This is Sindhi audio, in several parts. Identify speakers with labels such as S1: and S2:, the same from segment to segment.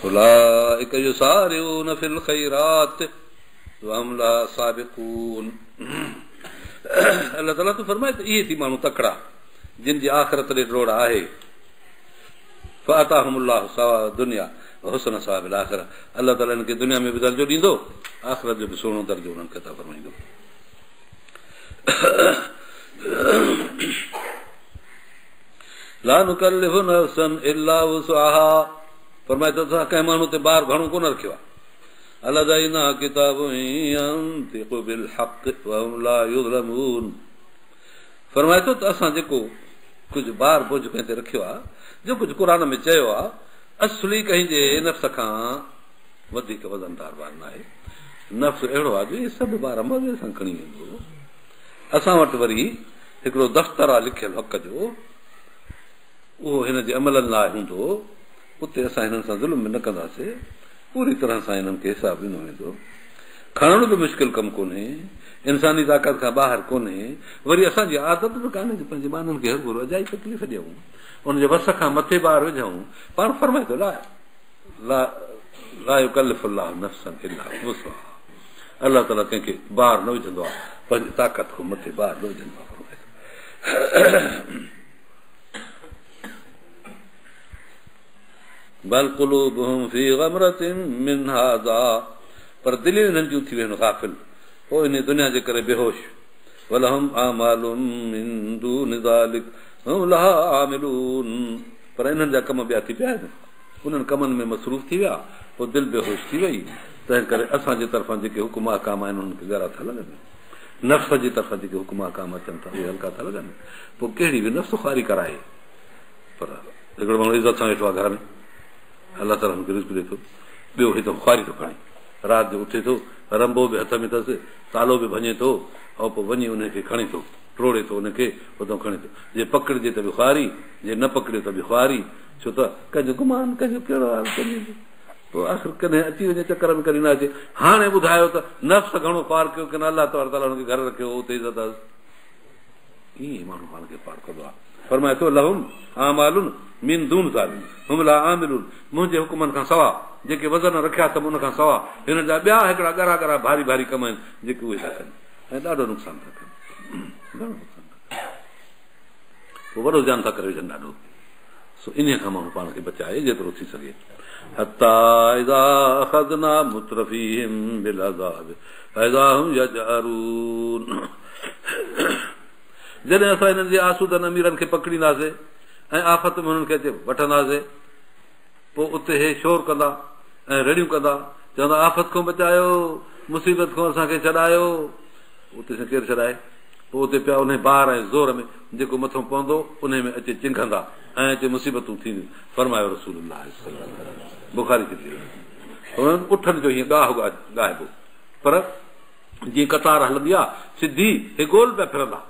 S1: اولئک يسارعون في الخيرات وهم لها سابقون الله تعالي ٿو فرمائي ته اهي ٿي ماڻهو تڪڙا جن جي آخرت ڏي ڊوڙ آهي فاتاهم الله ثواب الدنيا وحسن ثواب الاخره الله تعالي انهن کي دنيا ۾ به درجو ڏيندو آخرت جو به سهڻو درجو انهن کي عطا فرمائيندو لا نڪلف نفسا الا وسعها فرمائي ٿو اسان ڪنهن ماڻهو تي بار گهڻو ڪونه رکيو آهي ولدينا ڪتاب ينطق بالحق وهم لا يظلمون فرمائي ٿو ته اسان جيڪو ڪجهه بار بوجه ڪنهن تي رکيو آهي جو ڪجهه قرآن ۾ چيو آهي اصلي ڪنهن جي نفس کان وڌيڪ وزندار بار نه آهي نفس اهڙو آهي جو اهي سڀ بار مزي سان کڻي ويندو اسان وٽ وري هڪڙو دفتر آهي لکيل حق جو اهو هن جي عملن لاء هوندو، اتي اسان هنن سان ظلم به نه ڪنداسين، پوري طرح سان هنن کي حساب ڏنو ويندو. کڻڻ به مشڪل ڪم ڪونهي، انساني طاقت کان ٻاهر ڪونهي، وري اسان جي عادت به ڪانهي جو پنهنجي ٻانهن کي هرگز اجائي تڪليف ڏيون، ان جي وس کان مٿي بار وجهون، پاڻ فرمائي ٿو لا لا لا يڪلف الله نفسا الا وسعها الله تعالي ڪنهن کي بار نه وجهندو آهي، پنهنجي طاقت کان مٿي بار نه وجهندو آهي فرمائي ٿو. بل قلوبهم في غمرة من هذا پر دليون انهن جون ٿي ويون غافل پوء انهي دنيا جي ڪري بيهوش ولهم اعمال من دون ذلڪ هم لها عاملون پر انهن جا ڪم ٻيا ٿي پيا آهن انهن ڪمن ۾ مصروف ٿي ويا پوء دل بيهوش ٿي وئي تنهن ڪري اسان جي طرفان جيڪي حڪم احڪام آهن انهن کي ڳرا ٿا لڳن نفس جي طرفان جيڪي حڪم احڪام اچن ٿا اهي هلڪا ٿا لڳن پوء ڪهڙي به نفس خواري ڪرائي پر هڪڙو ماڻهو عزت سان ويٺو آهي گهر ۾ الله تعاليٰ هن کي رزق ڏئي ٿو ٻيو هتي خواري ٿو کڻي رات جو اٿي ٿو رنبو به هٿ ۾ اٿس تالو به ڀڃي ٿو ۽ پوء وڃي ان کي کڻي ٿو ٽوڙي ٿو ان کي اتان کڻي ٿو جي پڪڙجي ته به خواري جي نه پڪڙيو ته به خواري ڇو ته ڪنهن جو گمان ڪنهن جو ڪهڙو حال ڪنهن جو پوء آخر ڪڏهن اچي وڃي چڪر ۾ ڪڏهن نه اچي. هاڻي ٻڌايو ته نفس گهڻو خوار ڪيو ڪين الله تبارڪ وتعاليٰ هن کي گهر رکيو هو اتي عزت هئس. ائين ئي ماڻهو پاڻ کي خوار ڪندو آهي. فرمائي ٿو لهم اعمال من دون ذلڪ هم لها عاملون منهنجي حڪمن کان سوا جيڪي وزن رکيا اٿم ان کان سوا هنن جا ٻيا هڪڙا ڳرا ڳرا ڀاري ڀاري ڪم آهن جيڪي اهي ٿا ڪن ۽ ڏاڍو نقصان ٿا ڪن گهڻو نقصان ٿا ڪن پوء وڏو زيان ٿا ڪري وجهن ڏاڍو سو انهيء کان ماڻهو پاڻ کي بچائي جيترو ٿي سگهي. حتي اذا اخذنا مترفيهم بالعذاب فاذا هم يجأرون جڏهن اسان انهن جي آسودن اميرن کي پڪڙينداسين ۽ آفت ۾ انهن کي اچي وٺنداسين پوء اتي هي شور ڪندا ۽ رڙيون ڪندا چوندا آفت کان بچايو مصيبت کان اسان کي ڇڏايو اتي ڪير ڇڏائي پوء اتي پيا انهي بار ۽ زور ۾ جيڪو مٿون پوندو انهي ۾ اچي چنگهندا ۽ اچي مصيبتون ٿينديون فرمايو رسول الله صلي الله عليه وسلم بخاري شريف اٺن جو هيئن ڳاهه ڳاهبو پر جيئن قطار هلندي آ سڌي هي گول پيا ڦرندا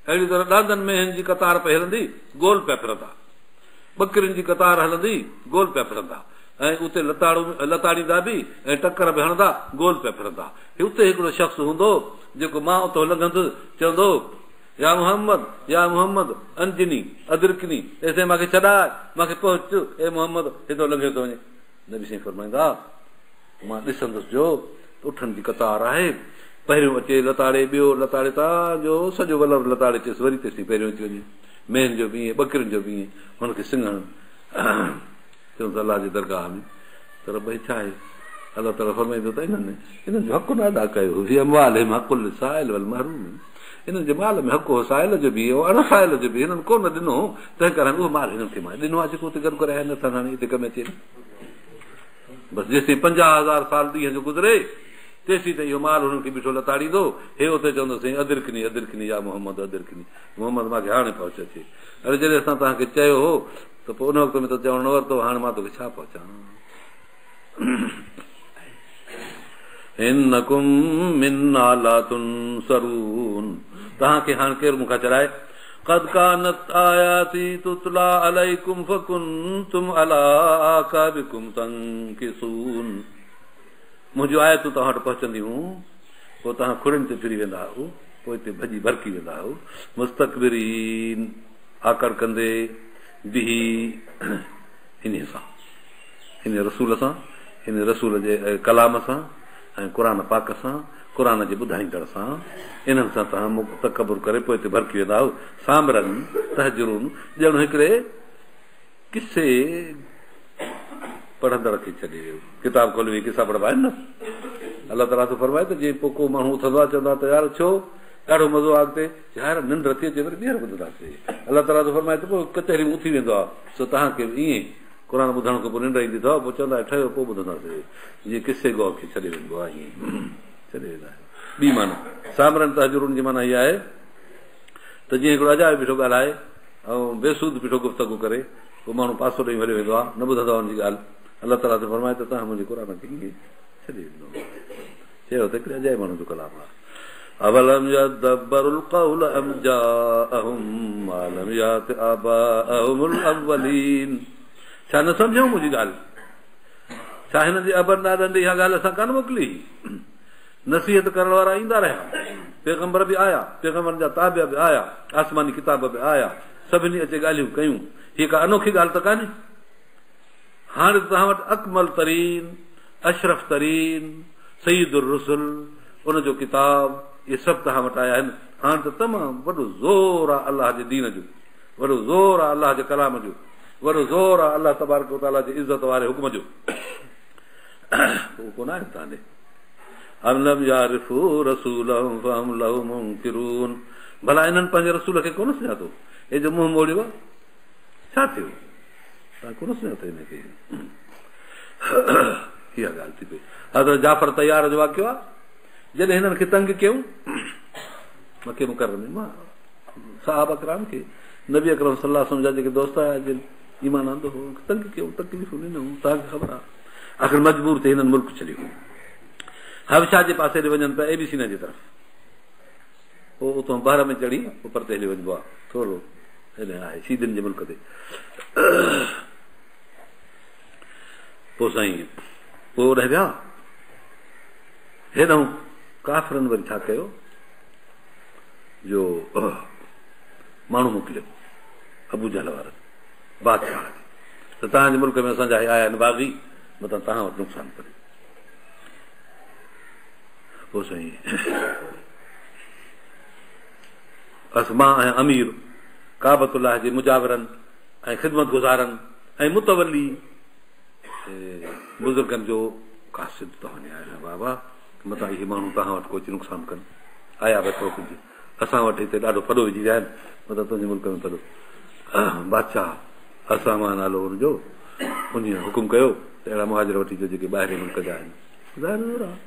S1: اهڙي طرح ڏاندن مينهن جي قطار پئي هلندي گول پيا ڦرندا ٻڪرين جي قطار هلندي گول پيا ڦرندا ۽ اتي لتاڙو لتاڙيندا به ۽ ٽڪر به هڻندا گول پيا ڦرندا اتي هڪڙو شخص هوندو جيڪو مان اتو لنگهندس چوندو يا محمد يا محمد انجني ادرڪني اي سائين مان کي ڇڏاء مان کي پهچ اي محمد هتو لنگهيو ٿو وڃي نبي سائين فرمائيندا مان ڏسندس جو اٺن جي قطار آهي پهريون اچي لتاڙي ٻيو لتاڙي تان جو سڄو ولر لتاڙي اچيس وري تيسين پهريون اچي وڃي مينهن جو به ائين ٻڪرين جو به ائين هن کي سنگهڻ چون ته الله جي درگاهه ۾ ته رب هي ڇا آهي؟ الله تعاليٰ فرمائيندو ته انهن انهن جو حق نه ادا ڪيو هو في اموالهم حق للسائل والمحروم انهن جي مال ۾ حق هو سائل جو به اڻ سائل جو به هنن ڪو نه ڏنو هو تنهن ڪري اهو مال هنن کي مان ڏنو آهي جيڪو اتي گڏ ڪري آيا نٿا هاڻي هتي ڪم اچي بس جيسين 50,000 سال ڏينهن جو گذري تيسين ته اهو مال هنن کي بيٺو لتاڙيندو هي اتي چوندو سائين ادرڪني ادرڪني يا محمد ادرڪني محمد مان کي هاڻي پهچ اچي اري جڏهن اسان توهان کي چيو هو ته پوء ان وقت ۾ ته چوڻ نه ورتو، هاڻي مان توکي ڇا پهچان؟ انڪم منا لا تنصرون توهان کي هاڻ ڪير مون کان ڇڏائي؟ قد ڪانت آياتي تتليٰ عليڪم فڪنتم عليٰ اعقابڪم تنڪصون منهنجون آيتون توهان وٽ پهچنديون هيون پوء توهان کڙين تي ڦري ويندا هئو پوء اتي ڀڄي ڀرڪي ويندا هئو مستڪبرين آڪڙ ڪندي به انهيء سان. ان رسول سان، ان رسول جي ڪلام سان ۽ قرآن پاڪ سان، قرآن جي ٻڌائيندڙ سان، انهن سان توهان تڪبر ڪري پوئتي ڀرڪي ويندا آهيو. سامرا تهجرون ڄڻ هڪڙي قصي پڙهندڙ کي ڇڏي ويو. ڪتاب کولي ويهي قصا پڙهبا آهن نه. الله تعاليٰ ٿو فرمائي ته جي پوء ڪو ماڻهو اٿندو آهي چوندو آهي ته يار ڇو ڏاڍو مزو آهي اڳتي يار ننڊ ٿي اچي وري ٻيهر ٻڌنداسين. الله تعاليٰ ٿو فرمائي ته پوء ڪچهري ۾ اٿي ويندو آهي سو توهان کي به ائين قرآن ٻڌڻ کان پوء ننڊ ايندي اٿو پوء چوندا آهيو ٺهيو پوء ٻڌنداسين جيئن قصي گو کي ڇڏي وڃبو آهي ائين ڇڏي ويندا آهيو. ٻي معنيٰ سامرا تهجرون جي معنيٰ هيء آهي ته جيئن هڪڙو اجايو بيٺو ڳالهائي ۽ بيسود بيٺو گفتگو ڪري پوء ماڻهو پاسو ڏئي هليو ويندو آهي نه ٻڌندو آهي ان جي ڳالهه. الله تعاليٰ ٿو فرمائي ته توهان منهنجي قرآن کي ائين ڇڏي ڏنو. چيو ته هڪڙي اجائي ماڻهو جو ڪلام آهي. اولم يدبروا القول ام جاءهم ما لم يات آباءهم الاولين ڇا نه سمجهيو منهنجي ڳالهه؟ ڇا هنن جي ابن ڏاڏن ڏي اها ڳالهه اسان ڪانه موڪلي؟ نصيحت ڪرڻ وارا ايندا رهيا، پيغمبر به آيا، پيغمبرن جا تابع به آيا، آسماني ڪتاب به آيا، سڀني اچي ڳالهيون ڪيون. هيء ڪا انوکي ڳالهه ته ڪانهي. هاڻي ته توهان وٽ اڪمل ترين، اشرف ترين، سيد الرسل، ان جو ڪتاب، اهي سڀ توهان وٽ آيا آهن. هاڻي ته تمام وڏو زور آهي الله جي دين جو، وڏو زور آهي الله جي ڪلام جو، وڏو زور آهي الله تبارڪ وتعاليٰ جي عزت واري حڪم جو. اهو ڪونه آهي توهان ڏي. ام لم يعرفوا رسولهم فهم له منڪرون ڀلا انهن پنهنجي رسول کي ڪونه سڃاتو هي جو منهن موڙيو آهي ڇا ٿيو توهان ڪونه سڃاتو هن کي اها ڳالهه ٿي پئي حضرت جعفر طيار جو واقعو آهي جڏهن هنن کي تنگ ڪيو مڪي مڪرمه ۾ مان صحابه ڪرام کي نبي اڪرم صلي الله عليه وسلم جا جيڪي دوست آيا جن ايمان آندو هو تنگ ڪيو تڪليفون ڏنائون توهان کي خبر آهي آخر مجبور ٿي هنن ملڪ ڇڏيو حبشه جي پاسي ڏي وڃن پيا ايبيسينيا جي طرف پوء اتان بحر ۾ چڙهي پوء پرتي هلي وڃبو آهي ٿورو هيڏي آهي سويڊن جي ملڪ تي پوء سائين پوء اوڏانهن ويا هيڏانهن ڪافرن وري ڇا ڪيو جو ماڻهو موڪليو ابو جهل وارن بادشاهه کي ته توهان جي ملڪ ۾ اسان جا هي آيا آهن باغي متان توهان وٽ نقصان ڪري پوء سائين بس مان آهيان امير ڪعبة الله جي مجاورن ۽ خدمت گذارن ۽ متولي بزرگن جو قاصد توهان ڏي آيو آهيان بابا متان اهي ماڻهو توهان وٽ ڪو اچي نقصان ڪن آيا به ٿورو ڪجهه اسان وٽ هتي ڏاڍو ڦڏو وجهي ويا آهن متان تنهنجي ملڪ ۾ ڦڏو بادشاهه اصحمه نالو هن جو انهيء حڪم ڪيو ته اهڙا مهاجر وٺي اچو جيڪي ٻاهرين ملڪ جا آهن ظاهر زور آهي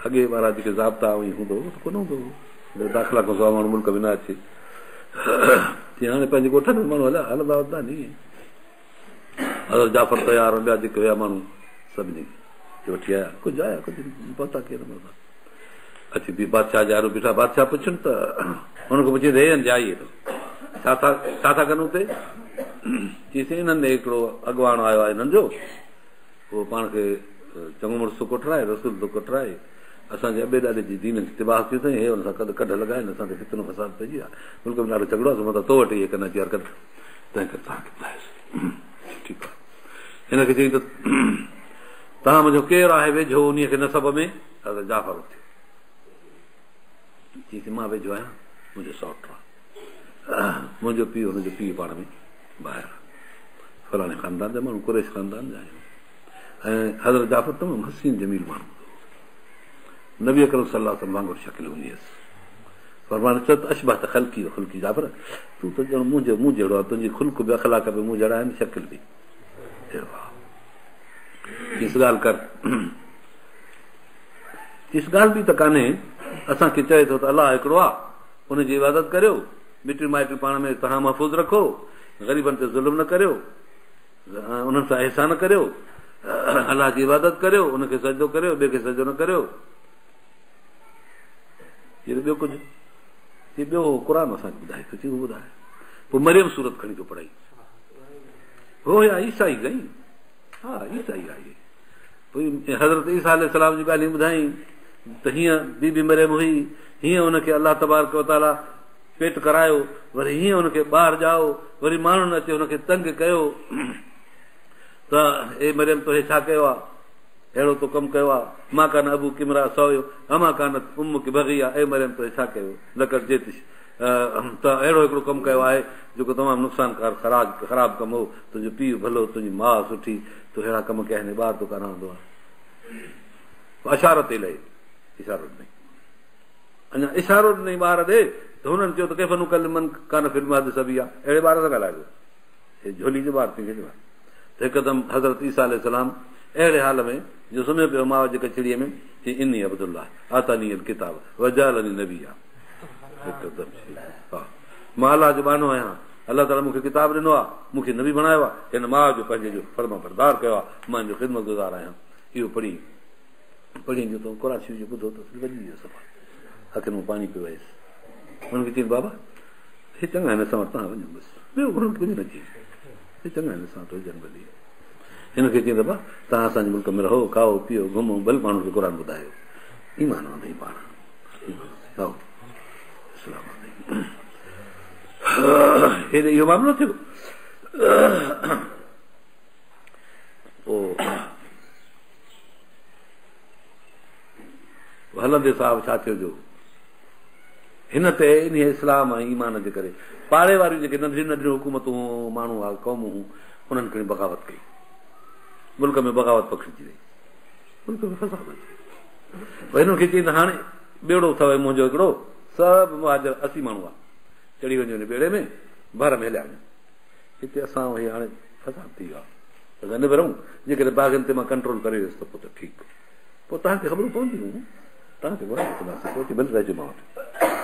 S1: اڳي وارا جيڪي ضابطا ۽ هوندو هو ته ڪونه هوندو هو داخلا کان سواء ماڻهو ملڪ ۾ نه اچي جيئن هاڻي پنهنجي ڳوٺن ۾ ماڻهو هليا هلندا وتندا ني حضرت جعفر طيار ۽ ٻيا جيڪي هيا ماڻهو سڀني کي وٺي آيا ڪجهه آيا ڪجهه پهتا ڪير نه اچي بي بادشاهه جي آڏو بيٺا بادشاهه پڇن ته هن کان پڇي ته هي جائي ڇا ٿا ڇا ٿا ڪن اتي چيس انهن ۾ هڪڙو اڳواڻ آيو آهي هنن جو اهو پاڻ کي چڱو مڙس ٿو ڪوٺرائي رسول ٿو ڪوٺرائي اسان جي ابي ڏاڏي جي دين کي تباهه ڪيو اٿئي هي هن سان ڪڍ ڪڍ لڳائن اسان تي فتنو فساد پئجي ويو آهي ملڪ ۾ ڏاڍو جهڳڙو آهي سو متان تو وٽ اهي ڪن اچي حرڪت تنهن ڪري توهان کي ٻڌايوسين ٺيڪ آهي هن کي چئي ته توهان منجهو ڪير آهي ويجهو انهيء کي نسب ۾ حضرت جعفر اٿيو چيس مان ويجهو آهيان منهنجو سئوٽ آهي منهنجو پيء هن جو پيء پاڻ ۾ ڀائر فلاڻي خاندان جا ماڻهو قريش خاندان جا آهيون ۽ حضرت جعفر تمام حسين جميل ماڻهو هو نبي اڪرم صلي الله عليه وسلم وانگر شڪل هوندي هيس فرمائن ته اشبهت خلقي و خلقي جعفر تون ته ڄڻ منهنجو مون جهڙو آهي تنهنجي خلق به اخلاق به مون جهڙا آهن شڪل به چيس ڳالهه ڪر چيس ڳالهه ٻي ته ڪانهي اسان کي چوي ٿو ته الله هڪڙو آهي ان جي عبادت ڪريو مٽيون مائٽيون پاڻ ۾ توهان محفوظ رکو غريبن تي ظلم نه ڪريو انهن سان احسان ڪريو الله جي عبادت ڪريو ان کي سجدو ڪريو ٻئي کي سجدو نه ڪريو ٻيو ڪجهه ٻيو قرآن اسان کي ٻڌائي ٿو چي ٻڌائي پوء مريم سورت کڻي ٿو پڙهائي هو يا عيسائي گئي ها عيسائي آهي پوء حضرت عيسيٰ عليه السلام جون ڳالهيون ٻڌائين ته هيئن بي بي مريم هئي هيئن ان کي الله تبارڪ وتعاليٰ پيٽ ڪرايو وري هيئن ان کي ٻار ڄائو وري ماڻهن اچي هن کي تنگ ڪيو ته ته اي مريم تو هي ڇا ڪيو آهي؟ اهڙو تو ڪم ڪيو آهي؟ ما ڪان ابوڪ امرا سوء وما ڪانت امڪ بغيا اي مريم تو هي ڇا ڪيو؟ لقد جئت تو اهڙو هڪڙو ڪم ڪيو آهي جيڪو تمام نقصانڪار خراب ڪم هو. تنهنجو پيء ڀلو، تنهنجي ماء سٺي، تو اهڙا ڪم ڪيا آهن، ٻار تو ڪانه آندو آهي. فاشارت اليه اشارو ڏنائين. اڃا اشارو ڏنائين ٻار ڏي ته هنن چيو ته ڪيف نڪلم من ڪان في المهد صبيا اهڙي ٻار سان ڳالهائبو؟ هي جهولي جو ٻار تنهن کي چئبو آهي ته هڪدم حضرت عيسيٰ عليه السلام اهڙي حال ۾ جو سمهيو پيو ماء جي ڪچڙيء ۾ چي اني عبد الله آتاني الڪتاب وجعلني نبيا هڪدم ها مان الله جو ٻانهو آهيان الله تعاليٰ مون کي ڪتاب ڏنو آهي مون کي نبي بڻايو آهي هن ماء جو پنهنجي جو فرمانبردار ڪيو آهي مان جو خدمت گذار آهيان اهو پڙهي پڙهي جو تو قرآن شريف جو ٻڌو ته وڄي ويو صفا اکين مان پاڻي پيو وهيس هن کي چيائين بابا هي چڱا آهن اسان وٽ توهان وڃو بس ٻيو هنن کي ڪجهه نه چيائين هي چڱا آهن اسان وٽ هجن ڀلي هن کي چيائين بابا توهان اسان جي ملڪ ۾ رهو کائو پيئو گهمو ڀلي ماڻهن کي قرآن ٻڌايو ايمان آندئي پاڻ اسلام آندئي هيڏي اهو معاملو ٿيو پوء هلندي صاحب ڇا ٿيو جو هن تي انهيء اسلام ۽ ايمان جي ڪري پاڙي واريون جيڪي ننڍڙيون ننڍڙيون حڪومتون هيون، ماڻهو هئا، قومون هيون، انهن کڻي بغاوت ڪئي. ملڪ ۾ بغاوت پکڙجي وئي. ملڪ ۾ فساد اچي ويو. پوء هنن کي چيائين ته هاڻي ٻيڙو اٿو منهنجو هڪڙو، سڀ مهاجر 80 ماڻهو هئا، چڙهي وڃو ان ٻيڙي ۾، بحر ۾ هليا وڃو. هتي اسان هي هاڻي فساد ٿي ويو آهي. اسان نبرون، جيڪڏهن باغين تي مان ڪنٽرول ڪري ويس ته پوء ته ٺيڪ. پوء توهان کي خبرون پونديون، توهان کي گهرائي وٺنداسين، پوء اچي ڀلي رهجو مان وٽ،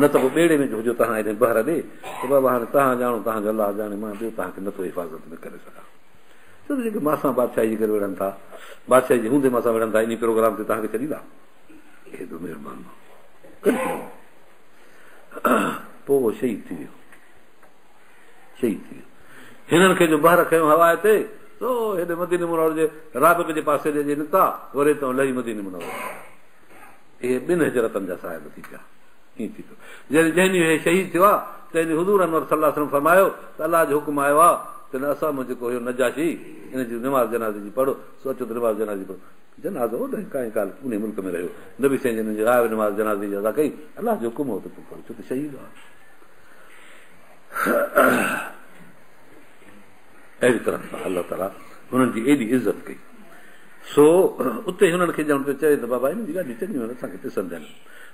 S1: نه ته پوء ٻيڙي ۾ هجو توهان هيڏي بحر ڏي، ته بابا هاڻي توهان ڄاڻو، توهان جو الله ڄاڻي، مان ٻيو توهان کي نٿو حفاظت ۾ ڪري سگهان. ڇو ته جيڪي مان سان بادشاهي جي ڪري وڙهن ٿا، بادشاهي جي هوندي مان سان وڙهن ٿا، انهي پروگرام تي توهان کي ڇڏيندا؟ ايڏو مهربان ماڻهو ڪڏهن پوء اهو شهيد ٿي ويو. شهيد ٿي ويو. هنن کي جو بحر کنيو هوا تي، سو هيڏي مديني منور جي رابغ جي پاسي ڏي اچي نڪتا، وري اتان لهي مديني منور آيا. اهي ٻن هجرتن جا صاحب ٿي پيا. ائين ٿي پيو. جڏهن جنهن ڏينهن هي شهيد ٿيو آ، تنهن ڏينهن حضور انور صلي الله عليه وسلم فرمايو ته الله جو حڪم آيو آ ته هن اصحمه جيڪو هيو نجاشي، ان جي نماز جنازي جي پڙهه، سو اچو ته نماز جنازي پڙهو. جنازو اوڏانهن ڪائين ڪال انهي ملڪ ۾ رهيو. نبي سائين جن ان جي غائب نماز جنازي جي ادا ڪئي. الله جو حڪم هو ته تون پڙهه، ڇو ته شهيد آ. اهڙي طرح سان الله تعاليٰ هنن جي ايڏي عزت ڪئي سو اتي هنن کي ڄڻ پيو چوي ته بابا هنن جي ڳالهيون چڱيون آهن اسان کي پسند آهن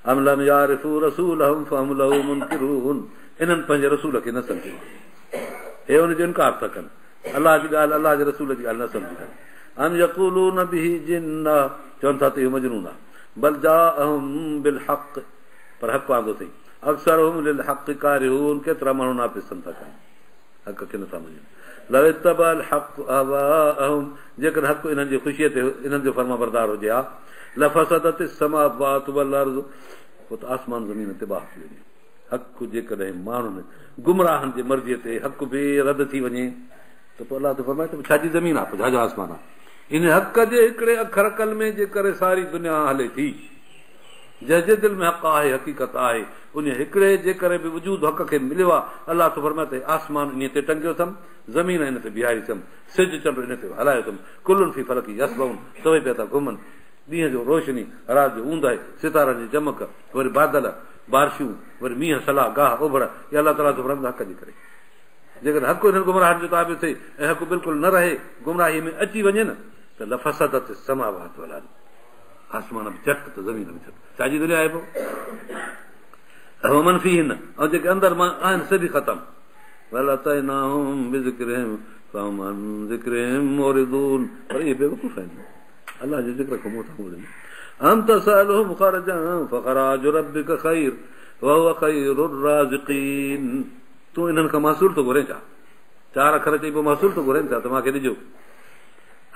S1: ام لم يعرفوا رسولهم فهم له منڪرون انهن پنهنجي رسول کي نه سمجهيو هي ان جو انڪار ٿا ڪن الله جي ڳالهه الله جي رسول جي ڳالهه نه سمجهي ڪن ام يقولون به جنة چون ٿا ته اهو مجنون آهي بل جاءهم بالحق پر حق آندو اٿئي اڪثرهم للحق ڪارهون ڪيترا ماڻهو ناپسند ٿا ڪن حق کي نٿا مڃن لو اتبع الحق اهواءهم جيڪڏهن حق انهن جي خوشيء تي انهن جو فرمانبردار هجي ها لفسدت السماوات والارض پوء ته آسمان زمين تباهه ٿي وڃي حق جيڪڏهن ماڻهن گمراهن جي مرضيء تي حق به رد ٿي وڃي ته پوء الله ٿو فرمائي ته ڇا جي زمين آهي پوء ڇا جو آسمان آهي ان حق جي هڪڙي اکر ڪلمي جي ڪري ساري دنيا هلي ٿي جنهن جي دل ۾ حق آهي، حقيقت آهي، انهيء هڪڙي جي ڪري به وجود حق کي مليو آهي. الله ٿو فرمائي ته هي آسمان انهيء تي ٽنگيو اٿم، زمين ان تي بيهاري اٿم، سج چنڊ ان تي هلايو اٿم، ڪل في فلڪ يسبحون، سڀئي پيا ٿا گهمن، ڏينهن جو روشني، رات جو اونداهي، ستارن جي چمڪ، وري بادل، بارشون، وري مينهن، سلا، گاهه، اوڀڙ، اهي الله تعاليٰ ٿو فرمائي ته حق جي ڪري. جيڪڏهن حق انهن گمراهن جو تابع ٿئي ۽ حق بلڪل نه رهي، گمراهيء ۾ اچي وڃي نه ته لفسدت السماوات والارض. آسمان به چٽ ته زمين به چٽ ڇا جي دنيا آهي پوء ومن فيهن ۽ جيڪي اندر مان آهن سي به ختم بل اتيناهم بذڪرهم فهم عن ذڪرهم معرضون پر اهي بيوقوف آهن الله جي ذڪر کان منهن ٿا موڙين ام تسالهم خرجا فخراج ربڪ خير وهو خير الرازقين تون انهن کان محصول ٿو گهرين ڇا چار اکر چئي پوء محصول ٿو گهرين ڇا ته مان کي ڏجو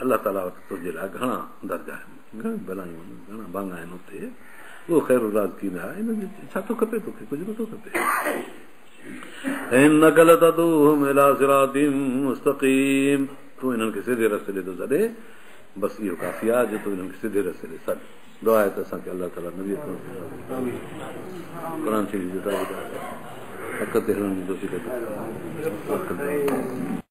S1: الله تعاليٰ وٽ تنهنجي لاء گهڻا درجا آهن، گهڻيون ڀلايون آهن، گهڻا ڀاڱا آهن اتي، اهو خير الرازقين آهي، ان جو ڇا ٿو کپي توکي؟ ڪجهه نٿو کپي. انڪ لتدعوهم الي صراط مستقيم تون انهن کي سڌي رستي ڏي ٿو سڏين، بس اهو ڪافي آهي جو تون انهن کي سڌي رستي ڏي سڏ. دعا آهي ته اسان کي الله تعاليٰ نبي قرآن شريف جو تابعدار حق تي هلڻ جي توفيق عطا فرمائي.